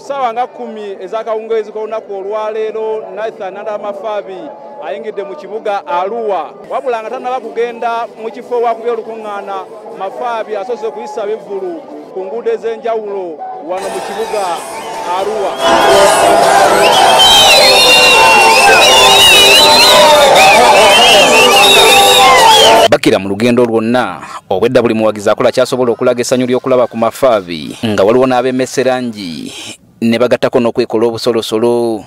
Ku ssaawa nga 10 ez'akawungeezi k'olunaku olwaleero, Nathan Nandala Mafabi ayingidde mu kibuga Arua, wabula nga tannaba kugenda mu kifo wakubya olukuŋŋaana, Mafabi asoose kuyisa bivvulu ku nguudo ez'enjawulo wano mu kibuga Arua. Bakira mu lugendo lwonna obwedda buli muwagizi akola kyasobola okulaga essanyu ly'okulaba ku Mafabi, nga waliwo n'ab'emmeserangi ne bagattako n'okwekola obusolosolo.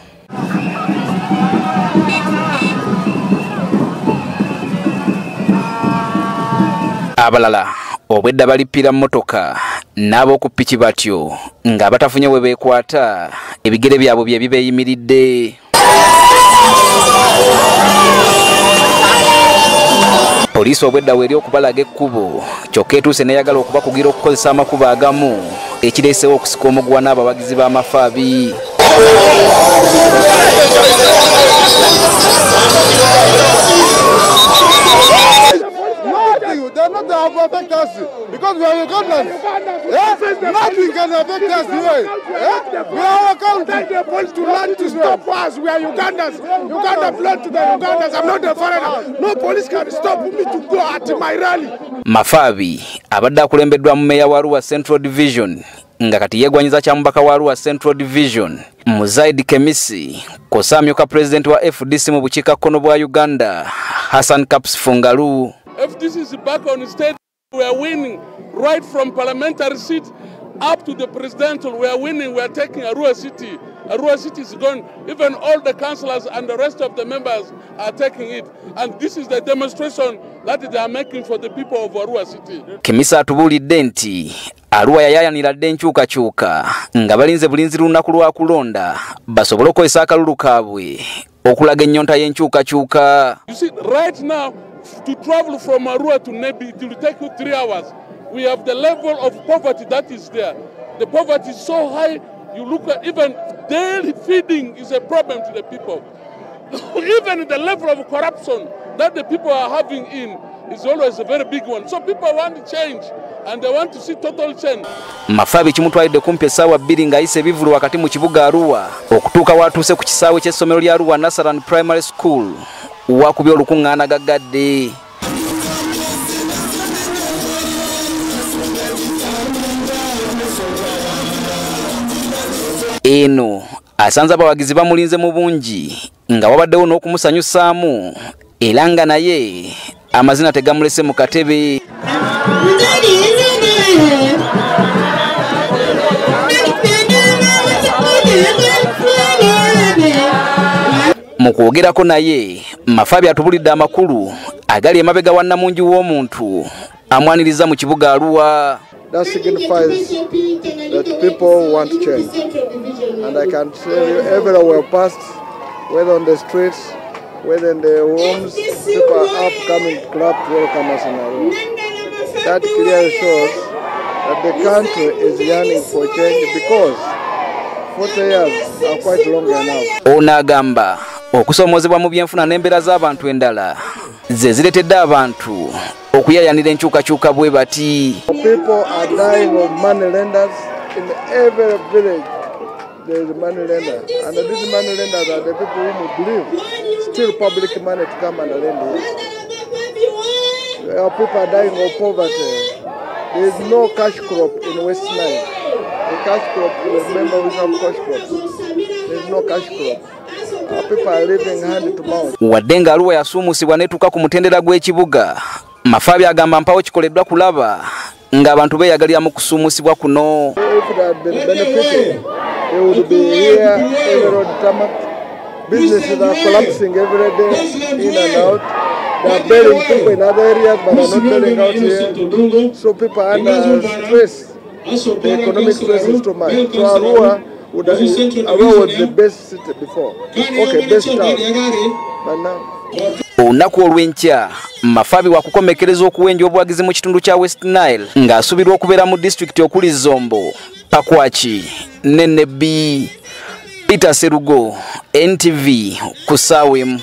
Abalala obwedda balippira mmotoka n'ab'oku ppiki batyo ng'abatafunye we beekwata ebigere byabwe bye bibeeyimiridde. Poliisi obwedda weeri okubalaga ekkubo, kyokka etuuse n'eyagala okubakugira okukozesa amakubo agamu, ekireesewo okusika omuguwa n'abawagizi b'Amafaabi. They not affect us because we are Ugandans. Yeah? Nothing can affect us here. Yeah? We are our country. Tell the police to learn to stop us. We are Ugandans. Uganda belongs to the Ugandans. I'm not a foreigner. No police can stop me to go at my rally. Mafabi abadde akulembeddwa mu meeya wa Arua Central Division, nga kati yeegwanyiza kya mubaka wa Arua Central Division Muzaidi Kemisi, kw'ossa amyuka pulezidenti wa FDC mu bukiikakkono bwa Uganda Hassan Caps Fungalu. FDC is back on stage. We are winning right from parliamentary seat up to the presidential. We are winning. We are taking Arua City. Arua City is gone. Even all the councillors and the rest of the members are taking it. And this is the demonstration that they are making for the people of Arua City. Kemisa atubuulidde nti Arua yayaayanira dda enkyukakyuka nga balinze bulinzi lunaku lwa kulonda basobole okukozesa akalulu kaabwe okulaga ennyonta y'enkyukakyuka. You see, right now, to travel from Arua to Nebi, it will take you 3 hours. We have the level of poverty that is there. The poverty is so high, you look at even daily feeding is a problem to the people. Even the level of corruption that the people are having in is always a very big one. So people want change and they want to see total change. Mafabi kimutwalidde kumpi essaawa 2 ng'ayise ebivvulu wakati mu kibuga Arua okutuuka w'atuuse ku kisaawe ky'essomero lya Arua Nasaran Primary School wakubye olukuŋŋaana gaggadde. Eno asanze abawagizi bamulinze mu bungi nga wabaddewo n'okumusanyusaamu, era nga naye amazina tegamulese mu katebe. Mu kwogerako naye Mafabi atubulidde amakulu agali emabega wa nnamungi w'omuntu amwaniriza mu kibuga Arua. That signifies that people want change. And I can tell you everywhere past, whether on the streets, whether in the homes, people are up coming to clap to welcome us in Arua. That clearly shows that the country is yearning for change because 40 years are quite long enough. Ono agamba okusomoozebwa mu byenfuna n'embeera z'abantu endala ze zireetedde abantu okuyayanira enkyukakyuka bwe bati. People are dying of money lenders in every village. There is a money lender, and these money lenders are the people who believe steal public money to come and lend here. Our people are dying of poverty. There is no cash crop in West Nile. The cash crop, remember we have cash crops. There is no cash crop. Our people are living hand to mouth. Wadde nga Arua yasuumusibwa n'etuuka ku mutendera gw'ekibuga, Mafabi agamba mpawo kikoleddwa kulaba ng'abantu beeyagalira mu kusuumusibwa kuno. If they had been benefiting, they would be here every road tarmac. Businesses are collapsing every day, in and out. They are burying people in other areas, but are not burying out here. So people are under stress. The economic stress is too much. So Arua was the best city before. Okay, best town. But now... Olunaku olw'enkya Mafabi wakukomekereza okuwenja obuwagizi mu kitundu kya West Nile ng'asuubirwa okubeera mu disitulikiti okuli Zombo, Pakwaki ne Nebbi. Peter Serugo, NTV, ku ssaawa emu.